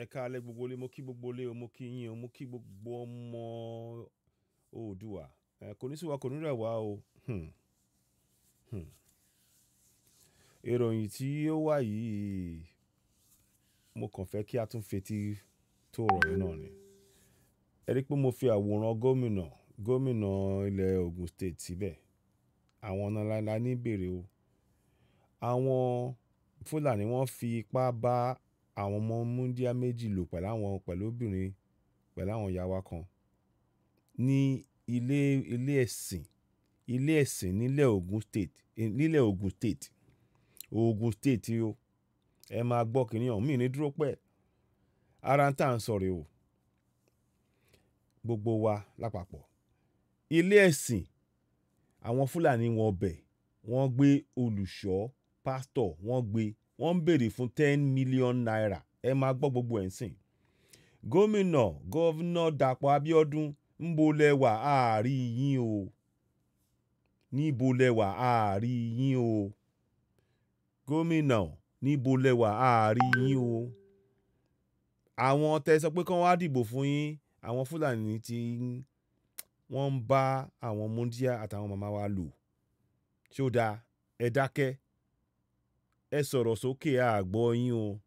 Ẹ káalẹ́ gbogbo ilé, mo kí gbogbo ilé o, mo kí yín o, mo kí gbogbo ọmọ Oòduà. Ẹ kò ní sú wa, kò ní rẹ̀ wá o. Ìròyìn tí ó wà yìí, mo kàn fẹ́ kí a tún fetí tó ọ̀rọ̀ yìí náà ni. Ẹ rí pé mo fi àwòrán gómìnà, gómìnà ilẹ̀ Ogun State síbẹ̀. Àwọn ọ̀nà ńlá ní bèrè o. Àwọn Fúlàní wọ́n fi ipá bá àwọn ọmọ múndíá méjì lò pẹ̀lú àwọn, pẹ̀lú obìnrin, pẹ̀lú àwọn ìyá wa kan ní ilé, ilé ẹ̀sìn nílẹ̀ Ogun State, nílẹ̀ Ogun State, Ogun State o. Ẹ máa gbọ́ kìnìún ọ̀hún, mi ní dúró pẹ́. Ara ń tà ń sọ̀rọ̀ o. Gbogbo wa lápapọ̀. Ilé ẹ̀sìn, àwọn Fúlàní wọ bẹ̀, wọ́n gbé olùṣọ́, pásítọ̀ wọ́n gbé, wọ́n ń bèrè fún ₦10 million. Ẹ máa gbọ́ gbogbo ẹ̀ ń sìn. Gómìnà, Governor Dàpọ̀ Abíọ́dún, ńbo lẹ wà? A rí yín o. Níbo lẹ wà? A rí yín o. Gómìnà, níbo lẹ wà? A rí yín o. Àwọn tẹ sọ pé kí wọ́n wá dìbò fún yín, àwọn Fúlàní tí wọ́n ń bá àwọn múndíá àtàwọn màmá wa lò. Ṣé ó dáa? Ẹ dákẹ́. Ẹ sọ̀rọ̀ sókè, a gbọ́ yín o.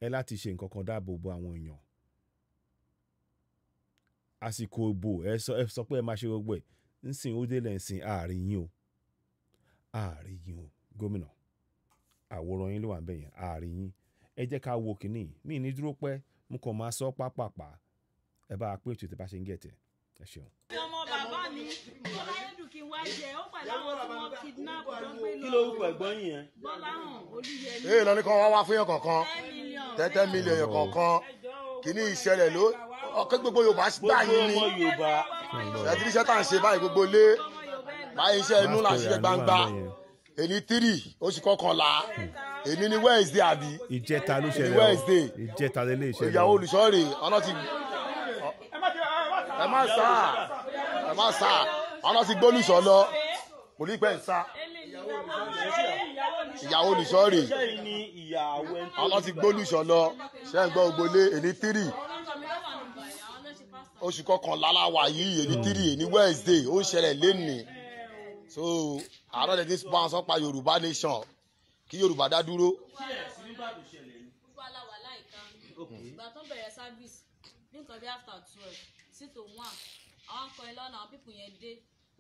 Ẹ láti ṣe nǹkan kan dáàbò bo àwọn èèyàn. Àsìkò ìbò, ẹ sọ pé ẹ máa ṣe gbogbo ẹ̀. Ńsìn ó délẹ̀ ńsìn, a rí yín o. A rí yín o. Gómìnà, àwòrán yín ló wà níbẹ̀ yẹn. A rí yín. Ẹ jẹ́ ká wo kìnìún. Mi ní dúró pẹ́, mo kàn máa sọ pápàpá. Ẹ bá wa pé ètò tí bá ṣe ń gẹ̀tẹ̀. Ẹ ṣeun. Ọmọ bàbá mi Bọ́láyédù kí n wá jẹ ó pẹ̀lú àwọn tí wọ́n kidnap tó ń gbé lọ. Kí lorúkọ ẹ̀gbọ́n yín yẹn? Gbọ́láhàn Olúyẹmí. Èyí lọ ní kí wọ́n wá fún yàn kọ̀ọ̀kan 10 million. 10 million yàn kọ̀ọ̀kan. Kìíní ìṣẹ̀lẹ̀ ló ọ̀kẹ́ gbogbo Yorùbá gbà Gbogbo yín ni. ọmọ Yorùbá. Ṣètìlí iṣẹ́ tá à ń ṣe báyìí, gbogbo ilé báyìí, iṣẹ́ inú là ń ṣe gbangba. Èní 3 oṣù kọkànlá, èní ni Wednesday, àbí? Ìjẹta ló Èní ṣẹlẹ̀ o. Wednesday. Ìjẹta lélẹ̀ ìṣẹ̀lẹ̀ Ìyàwó o. olùṣọ́ rè ọ̀nà ti ẹ má sá, ẹ má sá, ọ̀nà ti gbólùṣọ́ lọ, kò ní pẹ́ ń sá. Ìyàwó olùṣọ́ rè. Ṣé yìí ni ìyàwó ẹni tó Ọ̀nà ti gbólùṣọ́ lọ. Ṣé ń gbọ́, gbogbo ilé? Èní 3 oṣù kọkànlá la wà yìí, èní 3, èní Wednesday, ó ń ṣẹlẹ̀ lénìí. So àárọ̀ lẹ́ni bá wọn sọ pa Yorùbá nation, kí Yorùbá dá dúró. Gbogbo aláwà láìka ìgbà tó bẹ̀rẹ̀ service ní nǹkan bí after 12 sí to 1, àwọn akọrin lọ́nà, àwọn people yẹn dé,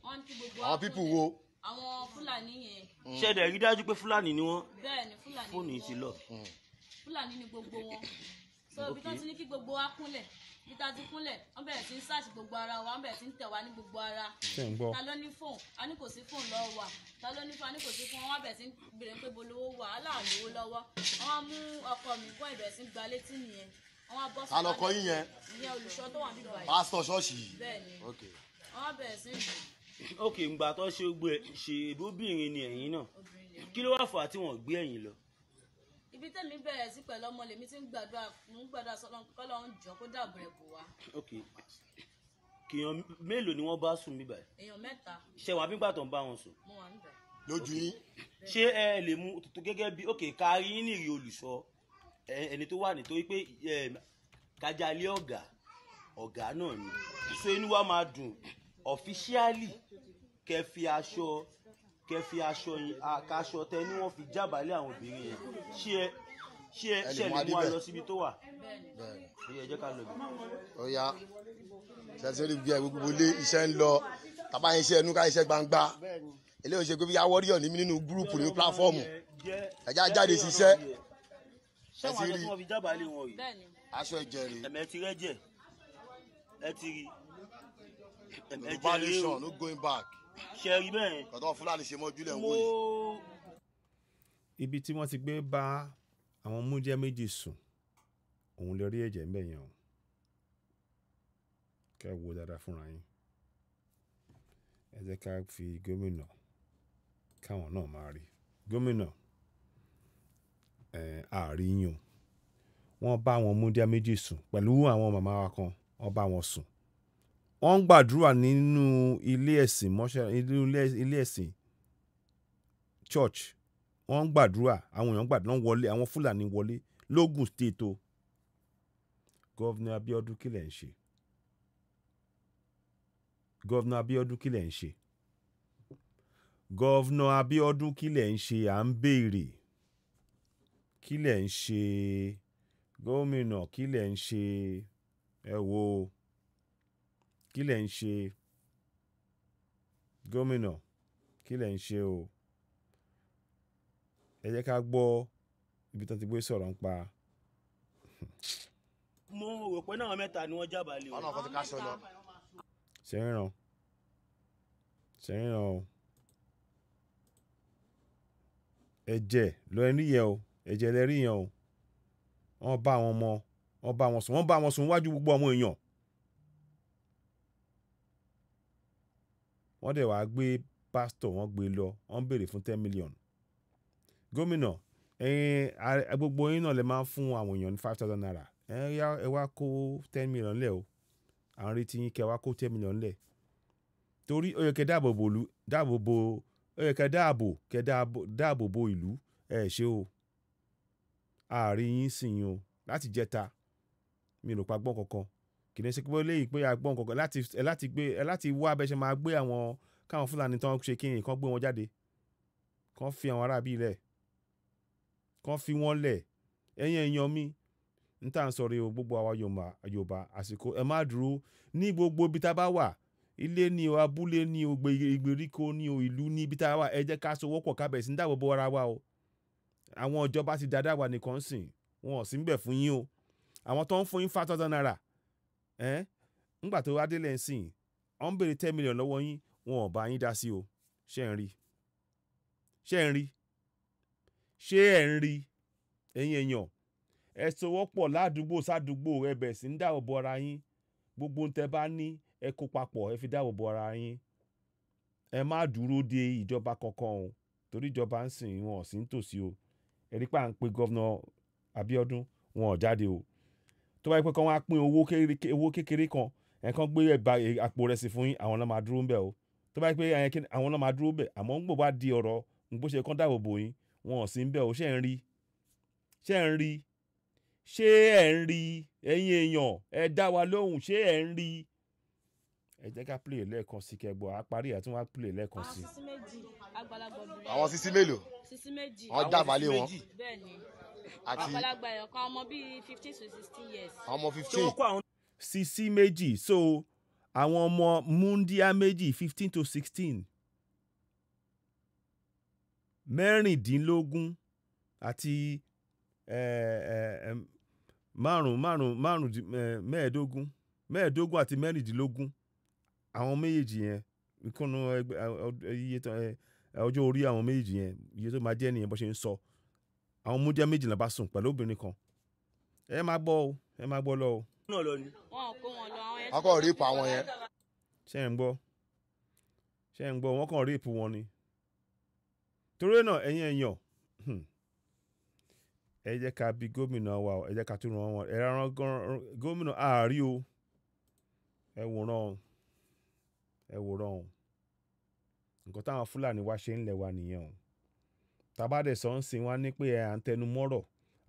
wọ́n ní kí gbogbo wa Àwọn people kúnlẹ̀. wo? Àwọn Fúlàní yẹn. Ṣé dẹ̀ rí dájú pé Fúlàní ni wọ́n? Bẹ́ẹ̀ ni, Fúlàní Fóònù ni yìí ti wọ́n. lọ. Fúlàní ni gbogbo wọn. So ibi tó ti ní kí gbogbo wa kúnlẹ̀, ibi tá a ti kúnlẹ̀, wọ́n bẹ̀rẹ̀ sí ń search gbogbo ara wa, wọ́n bẹ̀rẹ̀ sí ń tẹ̀ wá ní gbogbo ara. Ṣé ń gbọ́? Ta ló ní fóònù? A ní kò sí fóònù lọ́wọ́ wa. Ta ló ní fóònù? A ní kò sí fóònù. Wọ́n bẹ̀rẹ̀ sí ń béèrè pé bo lówó wà á láà lówó lọ́wọ́. Wọ́n á mú ọkọ mi, wọ́n ìbẹ̀rẹ̀ sí ń gba létí nìyẹn. Wọ́n á bọ́ Ta lọkọ yín yẹn? Ìyẹn olùṣọ́ tó wà níbí báyìí. Pásítọ̀ ṣọ́ọ̀ṣì yìí? Bẹ́ẹ̀ ni. Ok. Wọ́n á bẹ̀rẹ̀ sí ń lù. Ok, ǹgbà tó ṣe gbé ṣe ìbóbìnrin ni ẹ̀yin náà? Obìnrin lèmi. Kí ló wà fà á tí wọ́n gbé ẹ̀yin lọ? Ibi tẹ́mi bẹ̀rẹ̀ sí pẹ̀lú ọmọ lèmi ti ń gbàdúrà, mò ń gbàdúrà sọ́lọ́run kọ́lọ́run jọ kó dáàbò rẹ̀ bò wá. Ok, kèèyàn mélòó ni wọ́n bá sùn bíbà? Èèyàn mẹ́ta. Ṣé wàá bígbà tó ń bá wọn sùn? Mo wà níbẹ̀. Lójú yín? Ṣé ẹ lè mú tuntun gẹ́gẹ́ bí ok kárí yín nìrí olùṣọ́ ẹni tó wà nítorí pé kájálé ọ̀gá ọ̀gá náà ni, so inú wa máa dùn officially kẹ fi aṣọ yín kaṣọ tẹ ní wọ́n fi jábàálẹ̀ àwọn obìnrin yẹn. Ṣé ẹ Ẹ lè ṣé ẹ mú lè mú wa adébẹ̀. lọ síbi tó wà? Bẹ́ẹ̀ ni. Bẹ́ẹ̀. Ó yẹ, ẹ jẹ́ ká lọ bẹ̀. Ó yá, ṣe rí bí ẹ gbogbo ilé iṣẹ́ ń lọ tàbá iṣẹ́ ẹnu ká iṣẹ́ gbangba. Eléyìí ṣe pé bí awọ́ríyọ̀ ní mi nínú group nínú platform ẹ̀já jáde ṣiṣẹ́. Ṣé Ẹ àwọn ti aṣọ rí. tí wọ́n fi jábàálẹ̀ wọn yìí? Bẹ́ẹ̀ ni. Aṣọ ẹ̀jẹ̀ rèé. Ẹ̀mẹ̀ ti rẹ́jẹ̀, ẹ ti rí ẹ̀mẹ̀ Yorùbá ẹ̀jẹ̀ rèé o. nation, no going back. Ṣe rí bẹ́ẹ̀? Kọ̀tọ́ Fúlàní ṣe mọ́jú lẹ̀ ń Mo wò yìí. Ibi tí wọ́n ti gbé bá àwọn múndíá méjì sùn, òun lè rí ẹ̀jẹ̀ ńbẹ̀ yẹn o. Kẹ́ ẹ wo dáadáa fúnra yín. Ẹ jẹ́ ká fi gómìnà káwọn náà máa rí gómìnà ẹ̀ àárí yín o. Wọ́n bá àwọn múndíá méjì sùn pẹ̀lú àwọn màmá wa kan, wọ́n bá wọn sùn, wọ́n ń gbàdúrà nínú ilé ẹ̀sìn mọ́ṣẹ́, nínú ilé ẹ̀sìn church. Wọ́n ń gbàdúrà, àwọn èèyàn gbàdúrà, wọ́n wọlé, àwọn Fúlàní wọlé lógùn State o. Governor Abiodun, kí lẹ̀ ń ṣe? Governor Abiodun, kí lẹ̀ ń ṣe? Governor Abiodun, kí lẹ̀ ń ṣe? À ń béèrè, kí lẹ̀ ń ṣe? Gómìnà, kí lẹ̀ ń ṣe? Ẹ wo, kí lẹ̀ ń ṣe? Gómìnà, kí lẹ̀ ń ṣe o? Ẹ jẹ́ ká gbọ́ ibi tí wọ́n ti gbé sọ̀rọ̀ ń pa. Mo rò pé náà mẹ́ta ni wọ́n jábàálẹ̀ o. Ọ̀nà kan ti ká sọ lọ. Ṣe ń ràn, ṣe ń ràn o. Ẹ̀jẹ̀ lọ ẹni yẹn o, ẹ̀jẹ̀ lẹ rí yẹn o. Wọ́n bá wọn mọ, wọ́n bá wọn sùn, wọ́n bá wọn sùn wájú gbogbo àwọn èèyàn. Wọ́n dẹ̀ wá gbé pásítọ̀, wọ́n gbé lọ, wọ́n béèrè fún 10 million. Gómìnà, ẹ̀yin gbogbo yín náà lè máa ń fún àwọn èèyàn ní ₦5,000. Ẹ yá, ẹ wá kó 10 million lẹ̀ o. À ń retí yín kẹ́ wá kó 10 million lẹ̀, torí ó yẹ kẹ́ dáàbò bo ìlú, dáàbò bo, ó yẹ kẹ́ dáàbò bo ìlú. Ẹ ṣe o, ààrin yín sì yín o. Láti jẹta, mi ò pa gbọ́n kankan. Kì í ṣe pé léyìí pé a gbọ́n kankan láti ẹ láti gbé ẹ láti wá bẹ́ẹ̀ ṣe máa gbé àwọn káwọn Fúlàní tán ṣe kí nǹkan gbé wọn jáde, kán fi àwọn aráabí lẹ̀, kán fi wọ́n lẹ̀. Ẹ̀yin èèyàn mi, n tá à ń sọ rèé o. Gbogbo àwa Yorùbá, àsìkò, ẹ má dúró ní gbogbo ibi tá a bá wà, ilé ni o, abúlé ni o, ìgbèríko ni o, ìlú ní ibi tá a wà, ẹ jẹ́ ká sowọ́pọ̀, ká bẹ̀rẹ̀ sí ní dáàbò bo ara wa o. Àwọn ìjọba ti dáadáa wà nìkan sìn, wọn ò sí ń bẹ̀ fún yín o. Àwọn tó ń fún yín ₦5,000 ẹ́ ńgbà tó wá délẹ̀ ń sìn, wọ́n ń béèrè 10 million lọ́wọ́ yín, wọn ò bá yín dá sí o. Ṣé ń rí? Ṣé ń rí? Ṣé ẹ̀ ń rí? Ẹ̀yin èèyàn, ẹ sowọ́pọ̀ ládùúgbò sádùúgbò, ẹ bẹ̀rẹ̀ sí ń dáàbò bo ara yín. Gbogbo ohun tẹ́ bá ní, ẹ kó papọ̀, ẹ fi dáàbò bo ara yín. Ẹ má dúró de ìjọba kankan o, torí ìjọba ń sìn, wọn ò sí nítòsí o. Ẹ rí pé à ń pe Governor Abiodun, wọn ò jáde o. Tó bá yẹ pé kán wá pín owó kékeré kan, ẹ̀ kán gbé ẹ̀bà àpò rẹ̀ sí fún yín, àwọn náà máa dúró ń bẹ̀ o. Tó bá yẹ pé àwọn náà máa dúró bẹ̀, àmọ́ ń gbò bá di ọ̀rọ̀ bó ṣe kán dáàbò bò yín, wọn ò sí ń bẹ̀ o. Ṣé ẹ̀ ń rí? Ṣé ẹ̀ ń rí? Ṣé ẹ̀ ń rí? Ẹ̀yin èèyàn, ẹ dá wa lóhùn, ṣé ẹ̀ ń rí? Ẹ jẹ́ ká play lẹ́ẹ̀kan sí kẹgbọ́, á parí ẹ̀ tún wá play lẹ́ẹ̀kan Àwọn sí. sisi méjì, àgbàlagbà obìnrin. Àwọn sisi mélòó? Sisi méjì. Wọ́n dábàálẹ̀ wọn. Bẹ́ẹ̀ ni. Àti Àgbàlagbà èèyàn kan, ọmọ bíi 15 to 16 years. àwọn ọmọ Ṣé 15. wọ́n kó àwọn Sisi méjì, so àwọn ọmọ múndíá méjì, 15 to 16, 16 àti márùn márùn márùn, 15, 15 àti 16. Àwọn méjèèjì yẹn ìkànnì ẹgbẹ́ iye tó ọjọ́ orí àwọn méjèèjì yẹn, iye tó máa jẹ́ nìyẹn. Bó ṣe ń sọ, àwọn múndíá méjì náà bá sùn pẹ̀lú obìnrin kan. Ẹ máa gbọ́ o, ẹ máa gbọ́ lọ o. náà lọ ni? Wọn ò kó wọn lọ, àwọn yẹn. Wọ́n kọ́ rape àwọn yẹn. Ṣé ẹ̀ ń gbọ́? Ṣé ẹ̀ ń gbọ́? Wọ́n kàn rape wọn ni. Torí náà, ẹ̀yin èèyàn, ẹ jẹ́ ká bi gómìnà wa o, ẹ jẹ́ ká tún ràn wọ́n, ẹ rán gómìnà àárí o. Ẹ wòran o, ẹ wòran o. Nǹkan táwọn Fúlàní wa ṣe ń lẹ̀ wa nìyẹn o. Tàbá dẹ̀ sọ ń sìn wá ní pé à ń tẹnu mọ́rọ̀,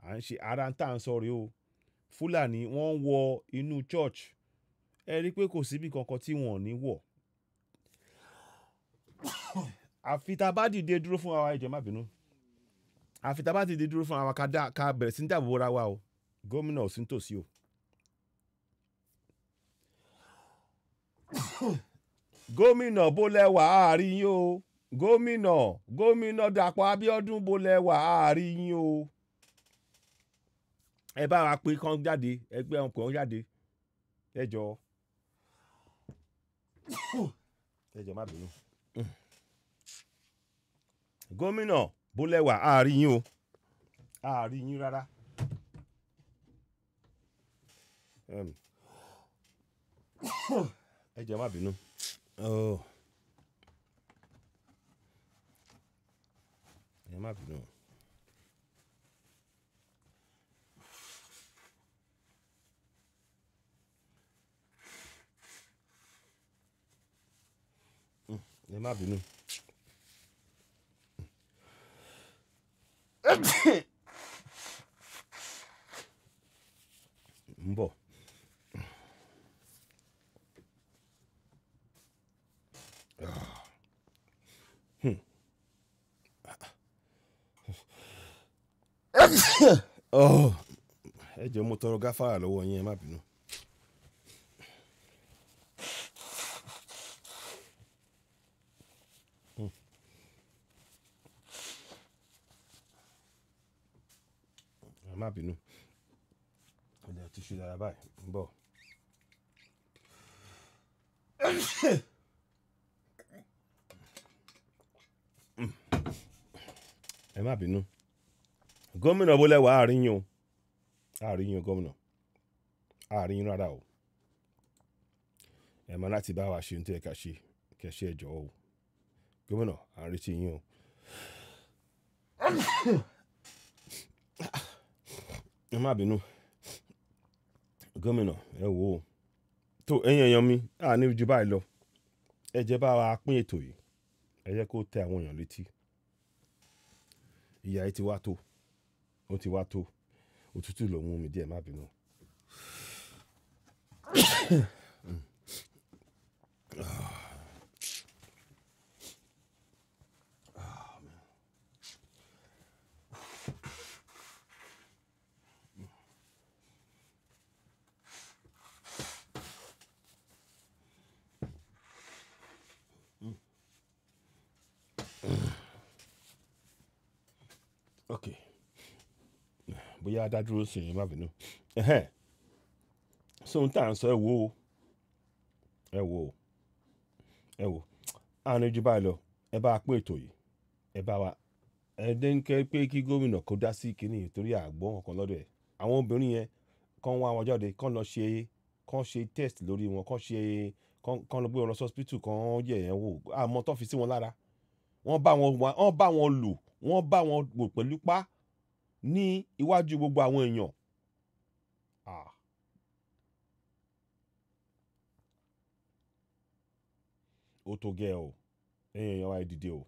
à ń ṣe ara ń tà ń sọ rèé o. Fúlàní wọ́n ń wọ inú church. Ẹ rí i pé kò síbi kankan tí wọn ò ní wọ̀, àfi tá a bá dìde dúró fún wa. Ẹ jọ̀ọ́, má bínú. Àfi tá a bá dìde dúró fún wa, ká bẹ̀rẹ̀ sí ní dáàbò bora wa o. Gómìnà ò sí nítòsí o. Gómìnà, bó lẹ́wà? Àárín yín o. Gómìnà, Gómìnà Dàpọ̀ Abíọ́dún, bó lẹ́wà? Àárín yín o. Ẹ bá wa pé kán jáde, ẹ gbé wọn pè wọn jáde. Ẹ jọ̀ọ́, ẹ jọ̀ọ́, má bínú. Gómìnà, bó lẹ́wà? Àárín yín o, àárín yín rárá. Ẹ jọ̀ọ́, má bínú. Oh. Ẹ má bínú. Ẹ má bínú. Ń bọ̀. Oh, ẹ jọ̀ọ́ mo tọrọ gáfárà lọ́wọ́ yín, ẹ má bínú. Ẹ má bínú. Ilẹ̀ ti ṣú dára báyìí, ń bọ̀. Ẹ má bínú. Gómìnà Bólẹ́wà, àárín yín o, àárín yín o gómìnà, àárín yín rárá o. Ẹ máa láti bá wa ṣe ohun tí ẹ ká ṣe, kẹ́ ṣe, ẹ jọ̀ọ́ o. Gómìnà, à ń retí yín o. Ẹ má bínú. Gómìnà, ẹ wò ó. Tó ẹ̀yin èèyàn mi, à ní ju báyìí lọ. Ẹ jẹ́ bá wa pín ètò yìí. Ẹ jẹ́ kó tẹ àwọn èèyàn létí. Ìyà yìí ti wá tó. Ó ti wá tó. Òtútù ló mú mi díẹ̀, má bínú. Ok, bóyá dádúró sí i, má bínú. Ẹhẹ́n. So ohun tá à ń sọ, ẹ wò ó, ẹ wò ó, ẹ wò ó. Àárín ju báyìí lọ. Ẹ bá wa pín ètò yìí, ẹ bá wa ẹ dé ń kẹ́ pé kí gómìnà kó dá sí kínní yìí, torí àgbọ̀n kankan lọ́dọ̀ ẹ̀. Àwọn obìnrin yẹn kàn wá wọn jáde, kàn lọ ṣe, kàn ṣe test lórí wọn, kàn ṣe, kàn lọ gbé wọn lọ sí hospital, kàn yẹ̀ yẹn wò. Àmọ́ tó fi sí wọn lára, wọ́n bá wọn wá, wọ́n bá wọn lò, wọ́n bá wọn wò pẹ̀lú pa ní iwájú gbogbo àwọn èèyàn. Ah. Ó tó gẹ́ o, ẹ̀yin èèyàn wa, ẹ dìde o.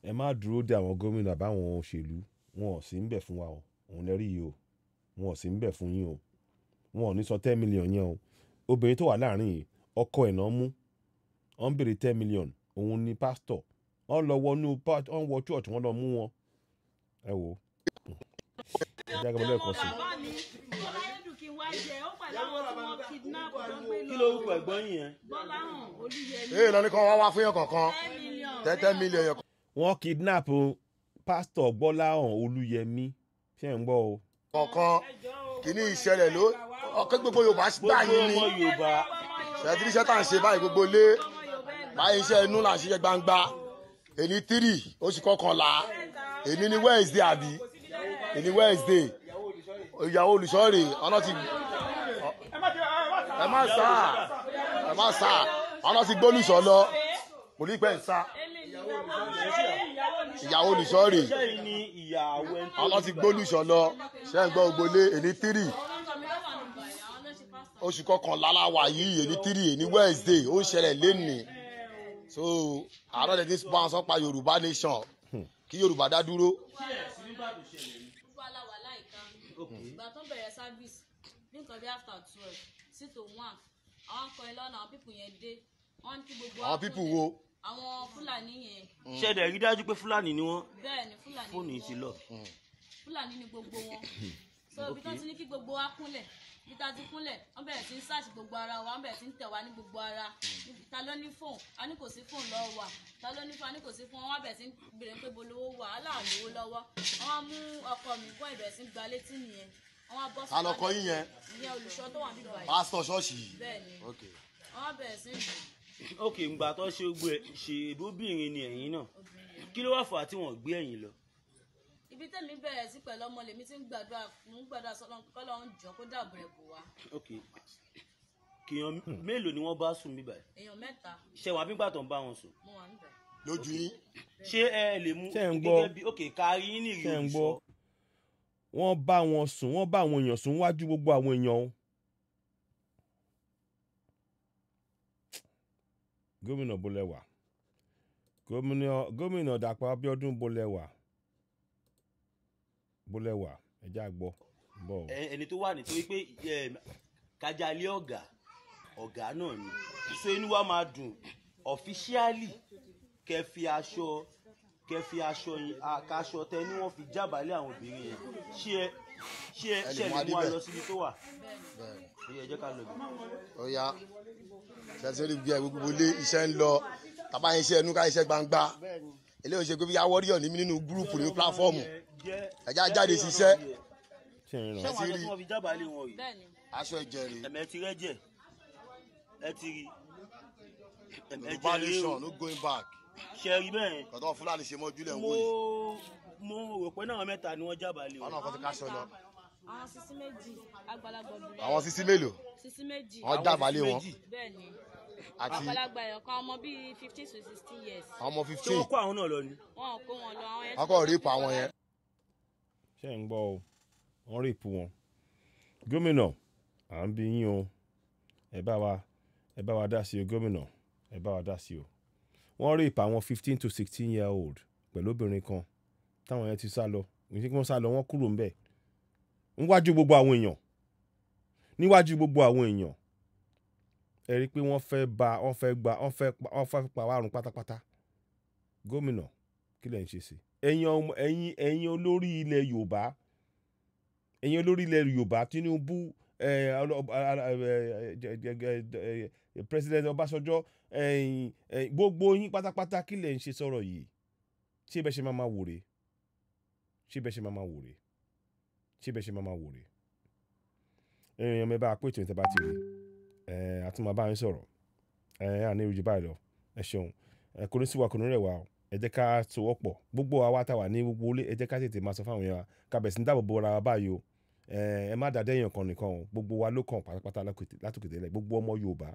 Ẹ má dúró de àwọn gómìnà àbáwọn òṣèlú, wọn ò sí ń bẹ̀ fún wa o. Òun lẹ rí yìí o, wọn ò sí ń bẹ̀ fún yín o. Wọn ò ní sọ 10 million yẹn o. Obìnrin tó wà láàrin yìí, ọkọ ẹ̀ náà mú, wọ́n ń béèrè 10 million. Òun ni pásítọ̀. Wọ́n lọ wọnú, wọ́n wọ church, wọ́n lọ mú wọn. Ẹ wò ó, ẹ jẹ́ kí n lẹ́ẹ̀kan sí i. Bàbá mi Bọ́láyédùn kí n wá jẹ ó pẹ̀lú àwọn tí wọ́n kidnap tó ń gbé Kí lọ. lórúkọ ẹ̀gbọ́n yín yẹn? Gbọ́láhàn Olúyẹmí. Ee, lọ ní kí wọ́n wá fún yàn kọ̀ọ̀kan 10 million. 10 million yàn. Wọ́n kidnap pásítọ̀ Gbọ́láhàn Olúyẹmí, ṣé ẹ̀ ń gbọ́ o? Kọ̀ọ̀kan kìíní ìṣẹ̀lẹ̀ ló ọ̀kẹ́ gbogbo Yorùbá gbà Gbogbo yín ni. ọmọ Yorùbá. Ṣètìlí iṣẹ́ tá à ń ṣe báyìí, gbogbo ilé báyìí, iṣẹ́ inú là ń ṣiṣẹ́ gbangba. Èní 3 oṣù kọkànlá, èní ni Wednesday àbí èní Wednesday. Ìyàwó olùṣọ́ rè, ọ̀nà ti ẹ má sá, ẹ má sá, ọ̀nà ti gbólùṣọ́ lọ, kò ní pẹ́ ń sá. Ìyàwó olùṣọ́ rè. Ṣé yìí ni ìyàwó ẹni tó Ọ̀nà ti gbólùṣọ́ lọ. Ṣé ń gbọ́, gbogbo ilé? Èní 3 oṣù kọkànlá la wà yìí, èní 3, èní Wednesday, ó ń ṣẹlẹ̀ lénìí. So àárọ̀ lẹ́ni bá wọn sọ pa Yorùbá nation, kí Yorùbá dá dúró. Gbogbo aláwà láìka. Ìgbà tó bẹ̀rẹ̀ service ní nǹkan bí after 12 sí to 1, àwọn akọrin lọ́nà, àwọn people yẹn dé, wọ́n ní kí gbogbo wa Àwọn people kúnlẹ̀. wo? Àwọn Fúlàní yẹn. Ṣé dẹ̀ rí dájú pé Fúlàní ni wọ́n? Bẹ́ẹ̀ ni, Fúlàní Fóònù ni yìí ti wọ́n. lọ. Fúlàní ni gbogbo wọn. So ibi tó ti ní kí gbogbo wa kúnlẹ̀, ibi tá a ti kúnlẹ̀, wọ́n bẹ̀rẹ̀ sí ń search gbogbo ara wa, wọ́n bẹ̀rẹ̀ sí ń tẹ̀ wá ní gbogbo ara. Ta ló ní fóònù? A ní kò sí fóònù lọ́wọ́ wa. Ta ló ní fóònù? A ní kò sí fóònù. Wọ́n bẹ̀rẹ̀ sí ń béèrè pé bo lówó wà á, láà lówó lọ́wọ́. Wọ́n á mú ọkọ mi, wọ́n ìbẹ̀rẹ̀ sí ń gba létí nìyẹn. Wọ́n á bọ́ Ta lọkọ yín yẹn? Ìyẹn olùṣọ́ tó wà níbí báyìí. Pásítọ̀ ṣọ́ọ̀ṣì yìí? Bẹ́ẹ̀ ni. Ok. Wọ́n á bẹ̀rẹ̀ sí ń lù. Ok, ǹgbà tó ṣe gbé ṣe ìbóbìnrin ni ẹ̀yin náà, kí ló wà fà á tí wọ́n gbé ẹ̀yin lọ? Ibi tẹ́mi bẹ̀rẹ̀ sí pẹ̀lú ọmọ lèmi ti ń gbàdúrà, mò ń gbàdúrà sọ́lọ́run kọ́lọ́run jọ kó dáàbò rẹ̀ bò wá. Ok, kìyàn mélòó ni wọ́n bá sùn bíbà? Èèyàn mẹ́ta. Ṣé wàá bígbà tó ń bá wọn sùn? Mo wà níbẹ̀. Lójú yín? Ṣé ẹ lè mú Ṣé ń gbọ́? gẹ́gẹ́ bí ok kárí yín ní ìrì Ṣé ń gbọ́? olùṣọ́. Wọ́n bá wọn sùn, wọ́n bá àwọn èèyàn sùn wájú gbogbo àwọn èèyàn o. Gómìnà Bólẹ́wà, gómìnà Dàpọ̀ Abíọ́dún, Bólẹ́wà, Bólẹ́wà, ẹ já gbọ́ bọ́ o. Ẹni tó wà nítorí pé kájálé ọ̀gá, ọ̀gá náà ni. So inú wa máa dùn officially kẹ́ fi aṣọ Kẹ́ fi aṣọ yín, aṣọ tẹ ní wọ́n fi jábàálẹ̀ àwọn obìnrin yẹn, ṣé ẹ ṣé ẹ Ẹ lè ṣé ẹ mú lè mú wa adébẹ̀. lọ síbi tó wà? Bẹ́ẹ̀ni. Ó yẹ, ẹ jẹ́ ká lọ bẹ̀. Ó yá, ṣe rí bí ẹ gbogbo ilé iṣẹ́ ń lọ, tàbá iṣẹ́ ẹnu ká iṣẹ́ gbangba. Eléyìí ṣe pé bí awọ́ríyọ̀ ní mí nínú group nínú platform, ẹ̀já jáde ṣiṣẹ́. Ṣé ń ràn? Ṣé wọn Ẹ ti aṣọ rí. tí wọ́n fi jábàálẹ̀ wọn yìí? Bẹ́ẹ̀ni. Aṣọ ìjẹ̀rì. Ẹ̀mẹ̀ ti rẹ́jẹ̀, ẹ ti rí ẹ̀mẹ̀ Yorùbá jẹ́ rí o. nation, no going back. Ṣe rí bẹ́ẹ̀? Kọ̀tọ́ Fúlàní ṣe mọ́jú lẹ̀ ń Mo wò yìí. Mo rò pé náà mẹ́ta ni wọ́n jábàálẹ̀ Wọn wọn. náà kọ́ ti káṣọ lọ. Àwọn sisi méjì, àgbàlagbà obìnrin. Àwọn sisi mélòó? Sisi méjì. Wọ́n jábàálẹ̀ wọn. Bẹ́ẹ̀ni. Àti Àgbàlagbà ẹ̀yọ̀ kan, ọmọ bíi 15 to 16 years. Àwọn ọmọ Ṣé 15. wọ́n kó àwọn náà lọ ni? Wọn ò kó wọn lọ, àwọn yẹn. Wọ́n kọ́ rape àwọn yẹn. Ṣé ń gbọ́ o? Wọ́n rape wọn. Gómìnà, à ń bi yín o. Ẹ bá wa dá sí o, gómìnà. Ẹ bá wa dá sí o. Wọ́n rape àwọn 15 to 16 year old pẹ̀lú obìnrin kan táwọn yẹn ti sá lọ. Kì í ṣe kí wọ́n sá lọ, wọ́n kúrò ńbẹ̀ níwájú gbogbo àwọn èèyàn, níwájú gbogbo àwọn èèyàn. Ẹ rí i pé wọ́n fẹ́ ba, wọ́n fẹ́ gba, wọ́n fẹ́ pa wá run pátápátá. Gómìnà, kí lẹ̀ ń ṣe sí? Ẹ̀yin ọmọ, ẹ̀yin olórí ilẹ̀ Yorùbá, ẹ̀yin olórí ilẹ̀ Yorùbá, Tinubu, President Ọbásanjọ́, ẹ̀yin gbogbo yín pátápátá, kí lẹ̀ ń ṣe sọ̀rọ̀ yìí? Ṣé bẹ́ẹ̀ ṣe máa máa wò rè? Ṣé bẹ́ẹ̀ ṣe máa máa wò rè? Ṣé bẹ́ẹ̀ ṣe máa máa wò rè? Ẹ̀yin èèyàn mi, bá a pé ètò ìtẹ́ bá ti rí ẹ̀, àtúmọ̀ bá yín sọ̀rọ̀ ẹ̀, àní ìrújú báyìí lọ. Ẹ ṣeun. Ẹ kò ní sí wa, kò ní rẹ̀ wá o. Ẹ jẹ́ ká sowọ́pọ̀, gbogbo àwa tá wà ní gbogbo ilé. Ẹ jẹ́ ká tètè máa sọ fáwọn èèyàn wa ká bẹ̀rẹ̀ sí ní dáàbò bo ara wa báyìí o. Ẹ má dàdé èèyàn kan nìkan o. Gbogbo wa ló kàn pátápátá látòkè délẹ̀. Gbogbo ọmọ Yorùbá,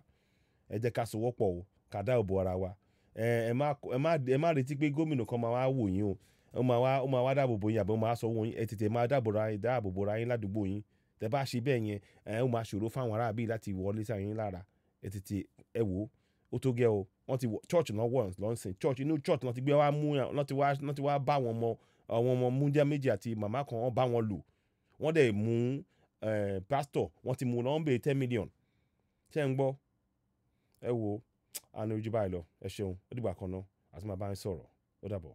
ẹ jẹ́ ká sowọ́pọ̀ o, ká dáàbò bo ara wa. Ẹ má retí pé gómìnà kan máa wá wò yín o, ó máa wá dáàbò bo yín àbí ó máa sọ owó yín. Ẹ tètè máa dáàbò bo ra yín ládùúgbò yín. Tẹ bá ṣe bẹ́ẹ̀ yẹn, ẹ ó máa ṣòro fáwọn aráàbí láti wọlé sí yín lára. Ẹ tètè, ẹ wò ó, ó tó gẹ́ o. Wọ́n ti wọ church náà, wọ̀ lọ́nsìn church, inú church náà ti gbé wá mú, náà ti wá bá àwọn ọmọ, àwọn ọmọ múndíá méjì àti màmá kan, wọ́n bá wọn lò. Wọ́n dẹ̀ mú pastor, wọ́n ti mú lọ́n bèè 10 million. Ṣé ń gbọ́? Ẹ wo, àná ojú báyìí lọ. Ẹ ṣeun, ó dìgbà kan náà, àti máa bá yín sọ̀rọ̀. Ó dàbọ̀.